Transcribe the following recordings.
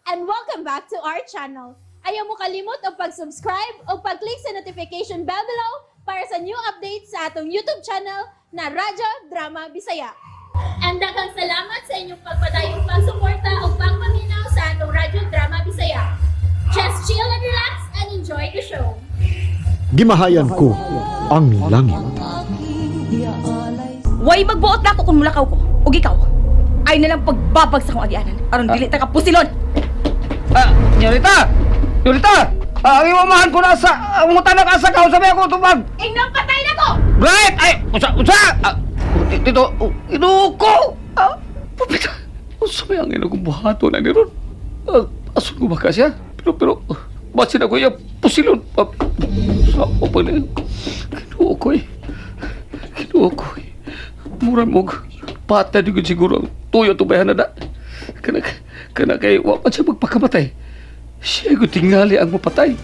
And welcome back to our channel. Ayaw mo kalimot og pag-subscribe o pag-click sa notification bell below para sa new updates sa atong YouTube channel na Radyo Drama Bisaya. And daghang salamat sa inyong pagpadayong pagsuporta o pagpaminaw sa atong Radyo Drama Bisaya. Just chill and relax and enjoy the show. Gimahayan ko ang langit. Way magbuot na ako kung mulakaw ko. Ug ikaw, ay nalang pagbabag sa akong agianan. Aron dili ta ka pusilon. Ah, Nyorita! Nyorita! Ah, ang imamahan ko na sa... Ang mutanak asa ka, sabi ako tubag! Ingnang patay na ko! Right! Ay! Usa! Usa! Ah, dito! Oh, inuko! Ah, pupita! Usa may ang inagong buhato na ni Ron. Ah, asun ko ba ka siya? Pero, basin ako iya, pusilon. Ah, sa ako pa na. Kinuo ko eh. Kinuo ko eh. Mura mo. Pata di ko siguro ang tuyo tubayan na na. Kana, kana kay, wa pa siya magpakamatay. Siya ko tingali ang mapatay.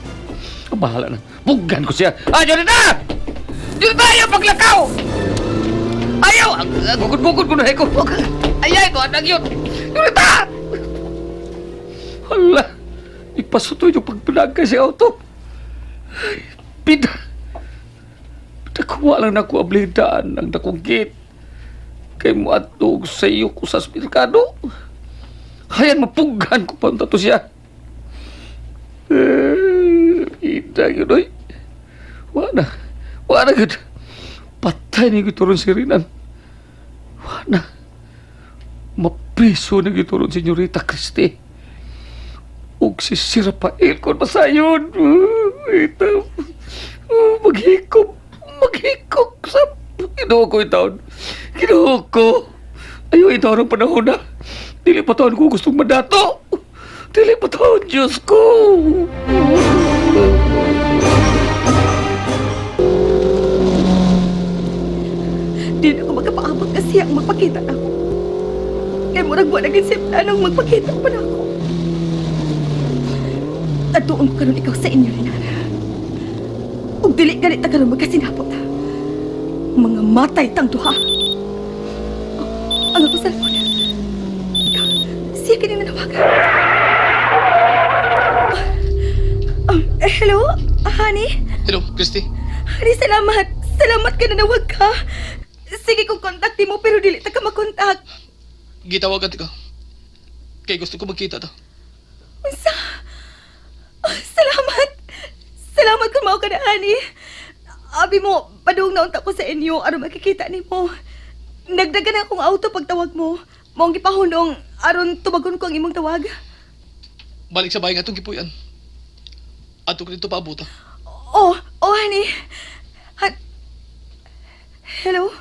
Ang bahala na. Buggan ko siya. Ah, Jonita! Jonita, ayaw paglakaw! Ayaw! Gugod-gugod ko na ko. Ayaw, ito anak yun. Jonita! Hala! Ipasutoy yung pagpinagkay sa auto. Ay, pida. Nakuha lang na ko ablidaan ang dakong gate. Kay mo atog sa iyo ko sa merkado. Hayan mapughan ko pa to siya. Eh, ida yun oy. Wa na. Wa na gud. Patay ni gituron si Rinan. Wa na. Mapriso ni gituron si Senyorita Christie. Ug si si Rafael kon masayon. Ito. Maghikop. Maghikop sa Ginoo ko itaon. Ginoo ko. Ayaw itaon ang panahon na. Dili pa taon ko gustong madato. Dili pa taon, Diyos ko. Di na ako magkapaabot kasi ang magpakita na ako. Kaya murag wa naging siya planong magpakita pa na ako. Tatuon ko karon ikaw sa inyo, Rinan. Ug dili ganit ta karon magkasinapot. Mga matay tang duha. Oh, ang ako cellphone. Siya kining nanawagan. Hello? Honey? Hello, Christy. Honey, salamat. Salamat ka nanawag ka. Sige kung kontak mo pero dili ta ka makontak. Gitawagan ka. Kay gusto ko magkita ta. Unsa? Oh, salamat. Salamat kung mao ka na, honey. Abi mo, padung na unta ko sa inyo aron makikita nimo. Nagdagan na akong auto pagtawag mo. Maong gipahunong aron tubagon ko ang imong tawag. Balik sa bahay nga itong gipuyan. Ato ko dito paabuta. Oh, oh, honey. Hello?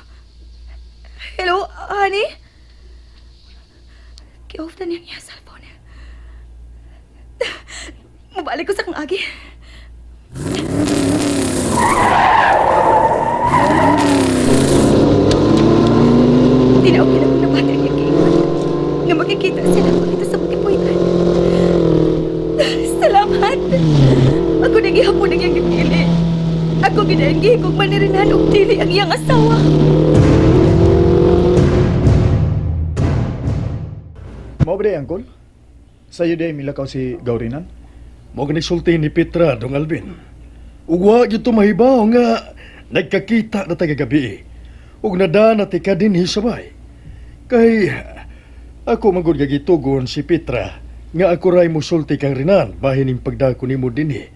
Hello, honey? Ki-off na niya niya cellphone. Mabalik ko sa kang agi. Di na okay na kung nabati ang iyang giingon. Nga makikita sila ko dito sa magipuy-an. Salamat! Ako nagihapon ang iyang gipili. Ako ginaanggi kong manirinan og dili ang iyang asawa. Mao ba day, Uncle? Sa'yo day milakaw si Gaurinan? Mao gani sulti ni Petra dong Alvin. Ug wa gyud to mahibaw nga nagkakita na ta kagabi. Ug nada na ti ka dinhi sabay. Kay ako man gud gitugon si Petra nga ako ray mosulti kang Rinan bahin ning pagdako nimo dinhi.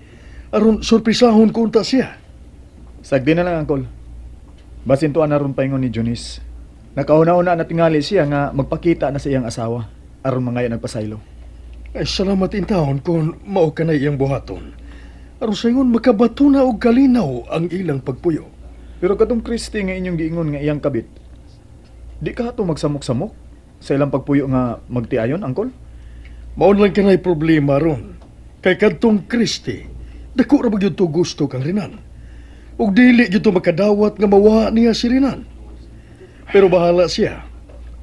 Aron sorpresahon ko unta siya. Sagdi na lang, Uncle. Basin tuan na ron paingon ni Junice. Nakauna-una na tingali siya nga magpakita na sa iyang asawa aron mangaya nagpasaylo. Ay salamat intawon kung mao ka na iyang buhaton. Aron sa ingon makabato na og kalinaw ang ilang pagpuyo. Pero katong Christy nga inyong giingon nga iyang kabit, di ka ato magsamok-samok sa ilang pagpuyo nga magtiayon, Uncle? Maon lang kanay problema ron. Kay kadtong Kristi, dako ra ba gyud to gusto kang Rinan. Ug dili gyud to makadawat nga mawa niya si Rinan. Pero bahala siya.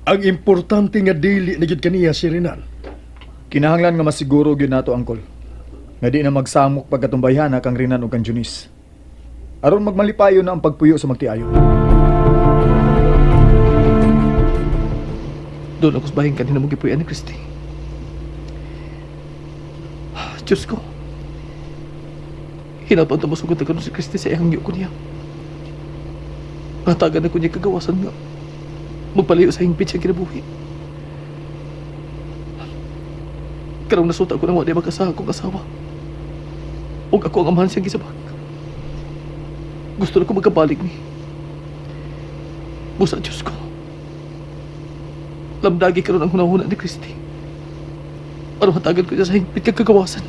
Ang importante nga dili na gyud kaniya si Rinan. Kinahanglan nga masiguro gyud nato, Uncle. Nga di na magsamok pagkatumbayhana kang Rinan ug kang Junice. Aron magmalipayon na ang pagpuyo sa magtiayon. Doon ako sa bahay kanina mo gipuyan ni Christy. Diyos ko. Hinapan ta masugod na karon si Kristi sa iyang ko niya. Natagan na ko niya kagawasan nga. Magpalayo sa hingpit siyang kinabuhi. Karong nasuta ko nang wa di magkasaha akong asawa. Ug ako ang amahan siyang gisabak. Gusto na ko magkabalik ni. Busa Diyos ko. Lamdagi karon ang hunahuna ni Kristi. Aron hatagan ko siya sa hingpit kag kagawasan.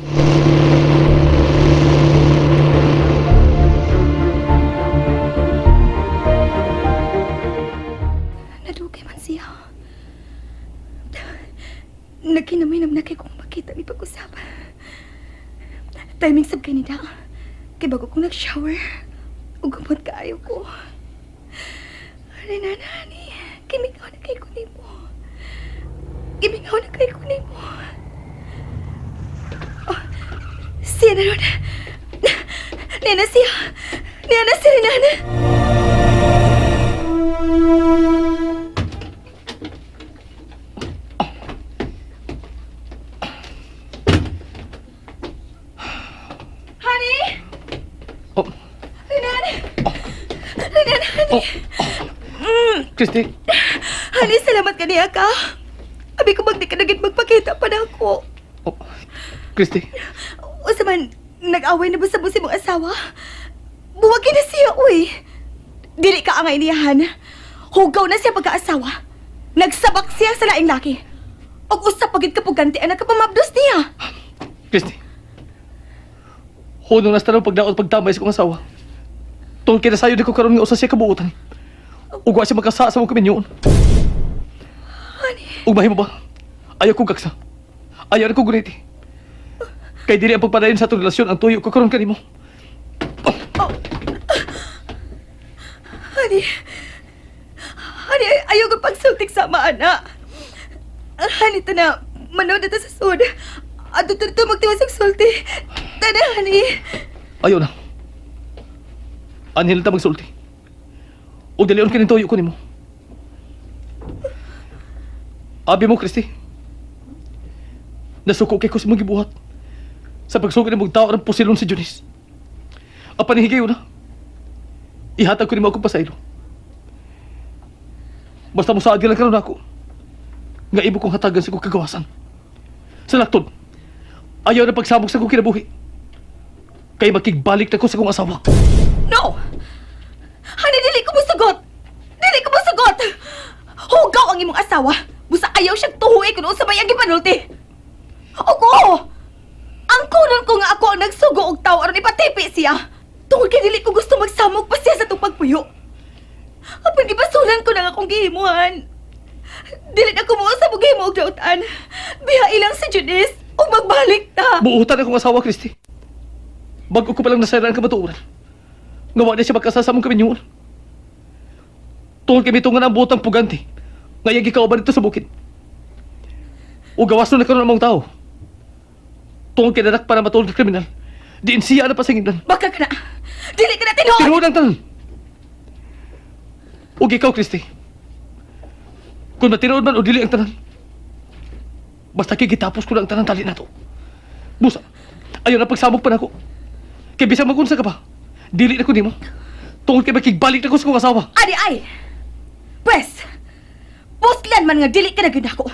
Nadugay man siya. Nagkinaminam na kay kung makita mi pag-usap. Timing sab kay nida. Kay bago kong nag-shower, ug gamot kaayo ko. Ari na nani, gimingaw na kay ko nimo. Gimingaw na kay ko nimo. Oh, siya na ron. Nena siya. Nena si Renana. Honey! Oh, Renan! Renan, honey! oh. Kristi, Honey, salamat ka niya ka. Abi ko magdi ka na gid magpakita pa na ako. oh. Kristi, Usa man, nag-away na ba sa busi mong asawa? Buwagin na siya, uy. Dili ka angay niyahan. Hugaw na siya pagkaasawa. Nagsabak siya sa laing laki. Og usa pagid kapuganti ang nakapamabdos niya. Kristi. Hunong nasta ng pagdaot pagtamay sa kong asawa. Tungkol kay nasayo di ko karon nga usa siya kabuotan. Ug wa siya magkasa sa mong kaminyoon. Honey, Ug mahimo ba? Ayaw kong gaksa. Ayaw na kong guniti. Kay dili ang pagpadayon sa atong relasyon ang tuyo ko karon kanimo. honey. Honey, ayaw ko pagsultik sa maana. Honey, tana, manaw na ta sa sud. Ato to to magtiwas og sulti. Tana, honey. Ayaw na. Anhel ta magsulti. Ug dalion kini tuyo ko nimo. Abi mo, Kristi. Nasuko kay ko sa mong gibuhat. Sa pagsugod nimong tao ang pusilon si Junis. Apan higayon na. Ihatag ko nimo akong pasaylo. Basta mo saad ka lang karon ako. Nga ibo kong hatagan sa kong kagawasan. Sa laktod, ayaw na pagsabog sa kong kinabuhi. Kay makigbalik na ko sa kong asawa. No! Honey, dili ko musugot! Dili ko musugot! Hugaw ang imong asawa! Busa ayaw siyang tuhuwi kung unsa may ang gipanulti! Ogo! Ang kunon ko nga ako ang nagsugo og tawo aron ipatipi siya! Tungod kay dili ko gusto magsamok pa siya sa itong pagpuyo. Apan gibasulan ko na nga akong gihimuhan. Dili na ko mo og gihimo og dautan. Biha ilang si Janice ug magbalik ta. Buutan akong asawa, Kristi. Bago ko palang nasayran ang kamatuoran. Nga wa na siya magkasasa mong kaminyoon. Tungkol kami tungan ang butang puganti. Ngayag ikaw ba dito sa bukid? O gawas na karon ang mga tao. Tungkol kay nanak para matulog ng kriminal. Diin siya na pasinginan. Baka ka na. Dili ka na tinuod. Tinuod ang tanan. Ug ikaw, Kristi. Kung matinuod man o dili ang tanan. Basta kay gitapos ko na ang tanan tali nato. Busa, ayaw na pagsamok pa nako. Kay bisan magunsa ka pa. Dili na ko nimo. Tungod kay makigbalik na ko sa kong asawa. Adi ay! Pwes, puslan man nga dili ka na gyud ako.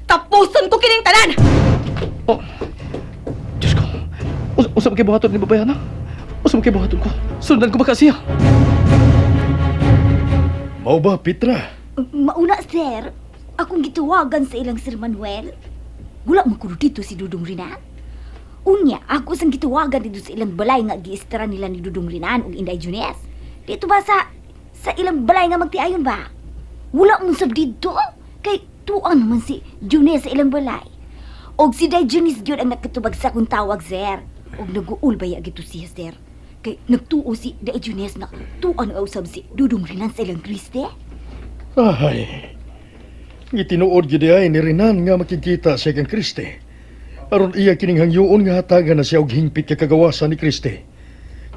Tapuson ko kining tanan! Oh. Diyos ko. Usa man kay buhaton ni babayan ha? Usa man kay buhaton ko. Sundan ko baka siya. Mao ba, Petra? Mauna, sir. Akong gituwagan sa ilang Sir Manuel. Wala man kuno dito si Dudong Rinan. Unya, ako sang gituwagan dito sa ilang balay nga giistara nila ni Dudong Rinan ug Inday Junes. Dito ba sa ilang balay nga magtiayon ba? Wala man sab dito. Kay tuan man si Junes sa ilang balay. Og si Day Junes gyud ang nakatubag sa akong tawag, sir. Og naguol ba ya gito siya, sir? Kay nagtuo si Day Junes na tuan ang usab si Dudong Rinan sa ilang Kriste. Ay, gitinuod gid ay ni Renan nga makikita siya kang Kristi. Aron iya kining hangyoon nga hatagan na siya og hingpit ka kagawasan ni Kristi.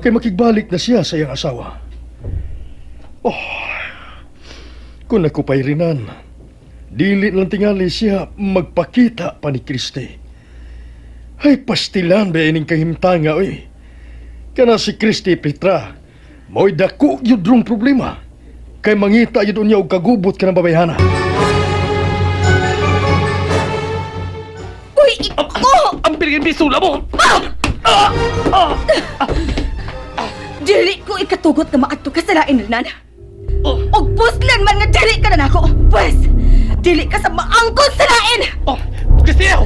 Kay makigbalik na siya sa iyang asawa. Oh, kung ako pa'y Renan, dili lang tingali siya magpakita pa ni Kristi. Ay, pastilan ba ining kahimtanga, oy. Kana si Christy Petra, mo'y dako yun rong problema. Kay mangita yun unya og kagubot ka ng babayhana. Uy, iko! Ang bilgin pisula mo! Dili ko ikatugot nga maadto ka sa lain, Renan. Oh. Og puslan man nga dili ka na nako. Pwes, dili ka sa maangkon sa lain. Oh, Christy, ayaw!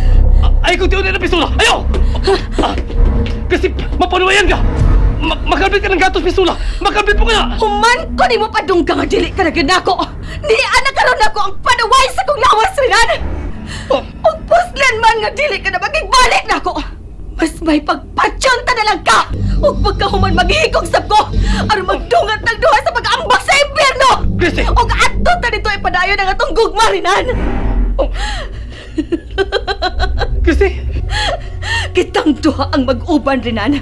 Ayaw kong tiyon na pistula! Ayaw! Ah, Christy, mapanuwayan ka! Makalbit ka ng gatos pistula! Makalbit mo kaya! Human ko nimo padungga nga dili ka na gyud nako. Ni anak karon nako ang panuway sa kong lawas, Renan. Oh, Og puslan man nga dili ka na magigbalik nako. Mas may pagpatyon ta na lang ka. Ug pagkahuman maghigog sab ko aron magdungat ng duha sa pag-ambak sa impyerno. Christy! Og adto ta dito ipadayon ang atong gugma, Renan. Oh. Christy! Kitang duha ang mag-uban, Renan.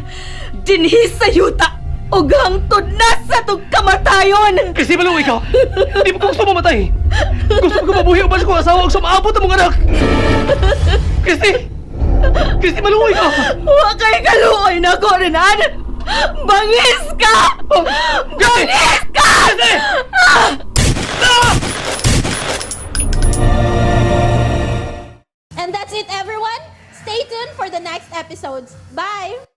Dinhi sa yuta ug hangtod na sa atong kamatayon. Christy, maluwi ka! Hindi mo ko gusto mamatay! Gusto ko mabuhi uban sa kong asawa ug sumaabot ang mga anak! Christy! Christy, maluwi ka! Wa kay kaluoy nako, Renan. Bangis ka! Oh, Christy! Bangis ka! Christy! And that's it, everyone. Stay tuned for the next episodes. Bye!